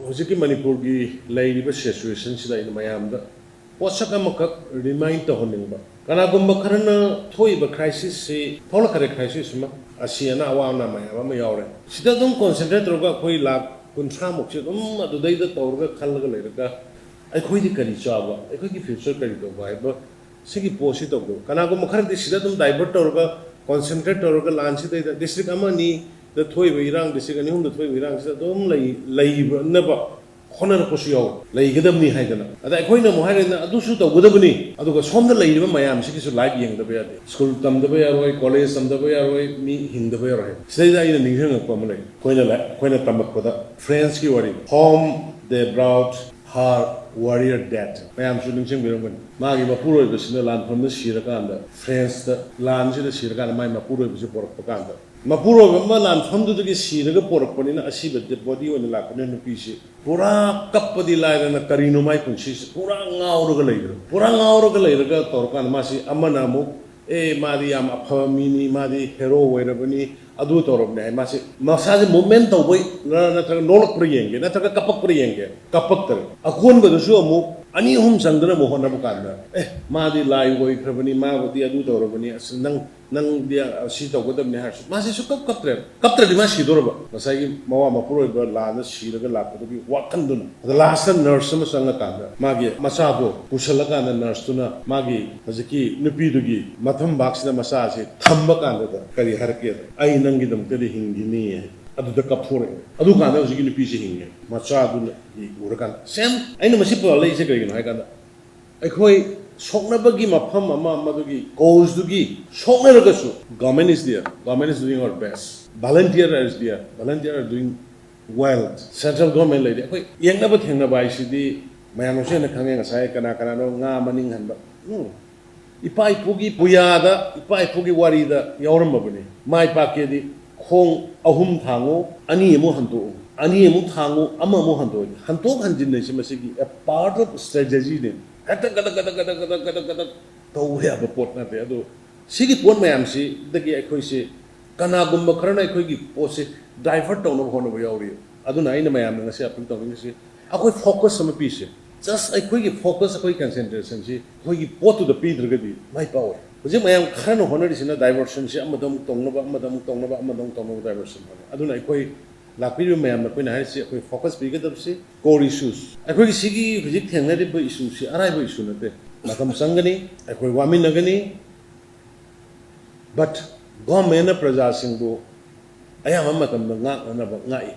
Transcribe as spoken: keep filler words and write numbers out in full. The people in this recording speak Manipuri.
ꯍꯧꯖꯤꯛꯀꯤ ꯃꯅꯤꯄꯨꯔꯒꯤ ꯂꯩꯔꯤꯕ ꯁꯤꯆꯨꯋꯦꯁꯟꯁꯤꯗ ꯑꯩꯅ ꯃꯌꯥꯝꯗ ꯄꯣꯠꯁꯛ ꯑꯃꯈꯛ ꯔꯤꯃꯥꯏꯟ ꯇꯧꯍꯟꯅꯤꯡꯕ꯫ ꯀꯅꯥꯒꯨꯝꯕ ꯈꯔꯅ ꯊꯣꯛꯏꯕ ꯀ꯭ꯔꯥꯏꯁꯤꯁꯁꯤ, ꯊꯣꯛꯂꯛꯀꯗꯧꯔꯤꯕ ꯀ꯭ꯔꯥꯏꯁꯤꯁ ꯑꯃ, ꯑꯁꯤ ꯑꯅꯥ ꯑꯋꯥ ꯑꯅꯥ ꯃꯌꯥꯝ ꯑꯃ ꯌꯥꯎꯔꯦ꯫ ꯁꯤꯗ ꯑꯗꯨꯝ ꯀꯣꯟꯁꯦꯟꯇ꯭ꯔꯦꯠ ꯇꯧꯔꯒ ꯑꯩꯈꯣꯏ ꯂꯥꯈ ꯀꯨꯟꯊ꯭ꯔꯥꯃꯨꯛꯁꯦ ꯑꯗꯨꯝ ꯑꯗꯨꯗꯩꯗ ꯇꯧꯔꯒ ꯈꯜꯂꯒ ꯂꯩꯔꯒ ꯑꯩꯈꯣꯏꯗꯤ ꯀꯔꯤ ꯆꯥꯕ, ꯑꯩꯈꯣꯏꯒꯤ ꯐ꯭ꯌꯨꯆꯔ ꯀꯔꯤ ꯇꯧꯕ ꯍꯥꯏꯕ ꯁꯤꯒꯤ ꯄꯣꯠꯁꯤ ꯇꯧꯗꯕ꯫ ꯀꯅꯥꯒꯨꯝꯕ ꯈꯔꯗꯤ ꯁꯤꯗ ꯑꯗꯨꯝ ꯗꯥꯏꯚꯔꯠ ꯇꯧꯔꯒ, ꯀꯣꯟꯁꯦꯟꯇ꯭ꯔꯦꯠ ꯇꯧꯔꯒ ꯂꯥꯟꯁꯤꯗꯩꯗ ꯗꯤꯁꯇ꯭ꯔꯤꯛ ꯑꯃ ꯑꯅꯤꯗ ꯊꯣꯛꯏꯕ ꯏꯔꯥꯡ, ꯗꯤꯁꯇ꯭ꯔꯤꯛ ꯑꯅꯤ ꯑꯍꯨꯝꯗ ꯊꯣꯛꯏꯕ ꯏꯔꯥꯡꯁꯤꯗ ꯑꯗꯨꯝ ꯂꯩ-, ꯂꯩꯕꯅꯕ ꯍꯣꯠꯅꯔꯛꯄꯁꯨ ꯌꯥꯎꯏ, ꯂꯩꯒꯗꯕꯅꯤ ꯍꯥꯏꯗꯅ꯫ ꯑꯗ ꯑꯩꯈꯣꯏꯅ ꯑꯃꯨꯛ ꯍꯥꯏꯔꯦꯅ ꯑꯗꯨꯁꯨ ꯇꯧꯒꯗꯕꯅꯤ, ꯑꯗꯨꯒ ꯁꯣꯝꯗ ꯂꯩꯔꯤꯕ ꯃꯌꯥꯝꯁꯤꯒꯤꯁꯨ ꯂꯥꯏꯐ ꯌꯦꯡꯗꯕ ꯌꯥꯗꯦ꯫ ꯁ꯭ꯀꯨꯜ ꯇꯝꯗꯕ ꯌꯥꯔꯣꯏ, ꯀꯣꯂꯦꯖ ꯇꯝꯗꯕ ꯌꯥꯔꯣꯏ, ꯃꯤ ꯍꯤꯡꯗꯕ ꯌꯥꯔꯣꯏ ꯍꯥꯏꯕ꯫ ꯁꯤꯗꯩꯗ ꯑꯩꯅ ꯅꯤꯡꯁꯤꯡꯉꯛꯄ ꯑꯃ ꯂꯩ꯫ ꯑꯩꯈꯣꯏꯅ ꯂꯥꯏ-, ꯑꯩꯈꯣꯏꯅ ꯇꯝꯃꯛꯄꯗ ꯐ꯭ꯔꯦꯟꯁꯀꯤ ꯋꯥꯔꯤ, "Home they brought her warrior dead"꯫ ꯃꯌꯥꯝꯁꯨ ꯅꯤꯡꯁꯤꯡꯕꯤꯔꯝꯒꯅꯤ꯫ ꯃꯥꯒꯤ ꯃꯄꯨꯔꯣꯏꯕꯁꯤꯅ ꯂꯥꯟꯐꯝꯗ ꯁꯤꯔꯀꯥꯟꯗ, ꯐ꯭ꯔꯦꯟꯁꯇ ꯂꯥꯟꯁꯤꯗ ꯁꯤꯔꯀꯥꯟꯗ ꯃꯥꯒꯤ ꯃꯄꯨꯔꯣꯏꯕꯁꯤ ꯄꯣꯔꯛꯄ ꯀꯥꯟꯗ, ꯃꯄꯨꯔꯣꯏꯕ ꯑꯃ ꯂꯥꯟꯐꯝꯗꯨꯗꯒꯤ ꯁꯤꯔꯒ ꯄꯣꯔꯛꯄꯅꯤꯅ ꯑꯁꯤꯕ ꯗꯦꯗ ꯕꯣꯗꯤ ꯑꯣꯏꯅ ꯂꯥꯛꯄꯅꯤꯅ ꯅꯨꯄꯤꯁꯤ ꯄꯨꯔꯥ ꯀꯞꯄꯗꯤ ꯂꯥꯏꯔꯅ ꯀꯔꯤꯅꯣ ꯃꯥꯏ ꯄꯨꯟꯁꯤꯁꯤ ꯄꯨꯔꯥ ꯉꯥꯎꯔꯒ ꯂꯩꯈ꯭ꯔꯦ꯫ ꯄꯨꯔꯥ ꯉꯥꯎꯔꯒ ꯂꯩꯔꯒ ꯇꯧꯔꯀꯥꯟꯗ ꯃꯥꯁꯤ ꯑꯃꯅ ꯑꯃꯨꯛ, "ꯑꯦ, ꯃꯥꯗꯤ ꯌꯥꯝ ꯑꯐꯕ ꯃꯤꯅꯤ, ꯃꯥꯗꯤ ꯍꯦꯔꯣ ꯑꯣꯏꯔꯕꯅꯤ, ꯑꯗꯨ ꯇꯧꯔꯕꯅꯤ" ꯍꯥꯏ꯫ ꯃꯥꯁꯤ ꯃꯁꯥꯁꯦ ꯃꯨꯚꯃꯦꯟ ꯇꯧꯕꯩꯔ ꯅꯠꯇ꯭ꯔꯒ ꯅꯣꯛꯂꯛꯄ꯭ꯔꯥ ꯌꯦꯡꯒꯦ, ꯅꯠꯇ꯭ꯔꯒ ꯀꯞꯄꯛꯄ꯭ꯔꯥ ꯌꯦꯡꯒꯦ, ꯀꯞꯄꯛꯇꯔꯦ꯫ ꯑꯀꯣꯟꯕꯗꯁꯨ ꯑꯃꯨꯛ ꯑꯅꯤ ꯑꯍꯨꯝ ꯆꯪꯗꯅ ꯑꯃꯨꯛ ꯍꯣꯠꯅꯕ ꯀꯥꯟꯗ, "ꯑꯦ, ꯃꯥꯗꯤ ꯂꯥꯏ ꯑꯣꯏꯈ꯭ꯔꯕꯅꯤ, ꯃꯥꯕꯨꯗꯤ ꯑꯗꯨ ꯇꯧꯔꯕꯅꯤ, ꯑꯁ, ꯅꯪ, ꯅꯪꯗꯤ ꯁꯤ ꯇꯧꯒꯗꯕꯅꯤ" ꯍꯥꯏꯔꯁꯨ ꯃꯥꯁꯤ ꯁꯨꯛꯀꯞ ꯀꯞꯇ꯭ꯔꯦ꯫ ꯀꯞꯇ꯭ꯔꯗꯤ ꯃꯥ ꯁꯤꯗꯣꯔꯕ꯫ ꯉꯁꯥꯏꯒꯤ ꯃꯋꯥ ꯃꯄꯨꯔꯣꯏꯕ ꯂꯥꯟꯗ ꯁꯤꯔꯒ ꯂꯥꯛꯄꯗꯨꯒꯤ ꯋꯥꯈꯜꯗꯨꯅ꯫ ꯑꯗ ꯂꯥꯁꯇ ꯅꯔꯁ ꯑꯃ ꯆꯪꯉꯀꯥꯟꯗ ꯃꯥꯒꯤ ꯃꯆꯥꯗꯣ ꯄꯨꯁꯜꯂꯀꯥꯟꯗ ꯅꯔꯁꯇꯨꯅ ꯃꯥꯒꯤ ꯍꯧꯖꯤꯛꯀꯤ ꯅꯨꯄꯤꯗꯨꯒꯤ ꯃꯊꯝꯕꯥꯛꯁꯤꯗ ꯃꯆꯥꯁꯤ ꯊꯝꯕ ꯀꯥꯟꯗꯨꯗ ꯀꯔꯤ ꯍꯥꯏꯔꯛꯀꯦꯗ, "ꯑꯩ ꯅꯪꯒꯤꯗꯃꯛꯇꯗꯤ ꯍꯤꯡꯈꯤꯅꯤ" ꯍꯥꯏ꯫ ꯑꯗꯨꯗ ꯀꯞꯊꯣꯔꯛꯑꯦ꯫ ꯑꯗꯨꯀꯥꯟꯗ ꯍꯧꯖꯤꯛꯀꯤ ꯅꯨꯄꯤꯁꯤ ꯍꯤꯡꯉꯦ꯫ ꯃꯆꯥꯗꯨꯅ ꯎꯔꯀꯥꯟꯗ꯫ ꯁꯦꯝ꯫ ꯑꯩꯅ ꯃꯁꯤ ꯄꯜꯂꯛꯏꯁꯦ ꯀꯔꯤꯒꯤꯅꯣ ꯍꯥꯏ ꯀꯥꯟꯗ, ꯑꯩꯈꯣꯏ ꯁꯣꯛꯅꯕꯒꯤ ꯃꯐꯝ ꯑꯃ, ꯃꯗꯨꯒꯤ ꯀꯣꯖꯇꯨꯒꯤ ꯁꯣꯛꯅꯔꯒꯁꯨ, government is there, government is doing our best, volunteer is there, volunteer are doing well, central government ꯂꯩꯔꯤ꯫ ꯑꯩꯈꯣꯏ ꯌꯦꯡꯅꯕ ꯊꯦꯡꯅꯕ ꯍꯥꯏꯁꯤꯗꯤ ꯃꯌꯥꯝꯅꯁꯨ ꯍꯦꯟꯅ ꯈꯪꯉꯦ꯫ ꯉꯁꯥꯏ ꯀꯅꯥ ꯀꯅꯥꯅꯣ ꯉꯥ ꯃꯅꯤꯡ ꯍꯟꯕ? ꯎꯝ꯫ ꯏꯄꯥ ꯏꯄꯨꯒꯤ ꯄꯨꯌꯥꯗ, ꯏꯄꯥ ꯏꯄꯨꯒꯤ ꯋꯥꯔꯤꯗ ꯌꯥꯎꯔꯝꯃꯕꯅꯤ꯫ "ꯃꯥꯏ ꯄꯥꯛꯀꯦꯗꯤ ꯈꯣꯡ ꯑꯍꯨꯝ ꯊꯥꯡꯉꯨ, ꯑꯅꯤ ꯑꯃꯨꯛ ꯍꯟꯇꯣꯛꯎ, ꯑꯅꯤ ꯑꯃꯨꯛ ꯊꯥꯡꯉꯨ, ꯑꯃ ꯑꯃꯨꯛ ꯍꯟꯇꯣꯛꯎ"꯫ ꯍꯟꯇꯣꯛ ꯍꯟꯖꯤꯟ ꯍꯥꯏꯁꯤ ꯃꯁꯤꯒꯤ a part of strategy ꯅꯤ꯫ ꯍꯦꯛꯇ ꯒꯗꯛ ꯒꯗꯛ ꯒꯗꯛ ꯒꯗꯛ ꯒꯗꯛ ꯒꯗꯛ ꯇꯧꯕ ꯌꯥꯕ ꯄꯣꯠ ꯅꯠꯇꯦ꯫ ꯑꯗꯨ ꯁꯤꯒꯤ ꯄꯣꯠ ꯃꯌꯥꯝꯁꯤꯗꯒꯤ ꯑꯩꯈꯣꯏꯁꯤ ꯀꯅꯥꯒꯨꯝꯕ ꯈꯔꯅ ꯑꯩꯈꯣꯏꯒꯤ ꯄꯣꯠꯁꯤ ꯗꯥꯏꯚꯔꯠ ꯇꯧꯅꯕ ꯍꯣꯠꯅꯕ ꯌꯥꯎꯔꯤ꯫ ꯑꯗꯨꯅ ꯑꯩꯅ ꯃꯌꯥꯝꯗ ꯉꯁꯤ ꯑꯄꯤꯜ ꯇꯧꯅꯤꯡꯉꯤꯁꯤ, ꯑꯩꯈꯣꯏ ꯐꯣꯀꯁ ꯑꯃ ꯄꯤꯁꯦ꯫ ꯖꯁ ꯑꯩꯈꯣꯏꯒꯤ ꯐꯣꯀꯁ, ꯑꯩꯈꯣꯏ ꯀꯟꯁꯦꯟꯇ꯭ꯔꯦꯁꯟꯁꯤ ꯑꯩꯈꯣꯏꯒꯤ ꯄꯣꯠꯇꯨꯗ ꯄꯤꯗ꯭ꯔꯒꯗꯤ ꯃꯥꯏ ꯄꯥꯛꯑꯣꯏ꯫ ꯍꯧꯖꯤꯛ ꯃꯌꯥꯝ ꯈꯔꯅ ꯍꯣꯠꯅꯔꯤꯁꯤꯅ ꯗꯥꯏꯚꯔꯁꯟꯁꯤ ꯑꯃꯗ ꯑꯃꯨꯛ ꯇꯧꯅꯕ, ꯑꯃꯗ ꯑꯃꯨꯛ ꯇꯧꯅꯕ, ꯑꯃꯗ ꯑꯃꯨꯛ ꯇꯧꯅꯕ ꯗꯥꯏꯚꯔꯁꯟ ꯍꯣꯠꯅꯩ꯫ ꯑꯗꯨꯅ ꯑꯩꯈꯣꯏ ꯂꯥꯛꯄꯤꯔꯤꯕ ꯃꯌꯥꯝꯗ ꯑꯩꯈꯣꯏꯅ ꯍꯥꯏꯔꯤꯁꯤ, ꯑꯩꯈꯣꯏ ꯐꯣꯀꯁ ꯄꯤꯒꯗꯕꯁꯤ core issues, ꯑꯩꯈꯣꯏꯒꯤ ꯁꯤꯒꯤ ꯍꯧꯖꯤꯛ ꯊꯦꯡꯅꯔꯤꯕ ꯏꯁꯨꯁꯤ ꯑꯔꯥꯏꯕ ꯏꯁꯨ ꯅꯠꯇꯦ꯫ ꯃꯇꯝ ꯆꯪꯒꯅꯤ, ꯑꯩꯈꯣꯏ ꯋꯥꯃꯤꯟꯅꯒꯅꯤ, ꯕꯠ ꯒꯣꯔꯃꯦꯟꯅ ꯄ꯭ꯔꯖꯥꯁꯤꯡꯕꯨ ꯑꯌꯥꯝꯕ ꯃꯇꯝꯗ ꯉꯥꯛꯅꯅꯕ ꯉꯥꯛꯏ꯫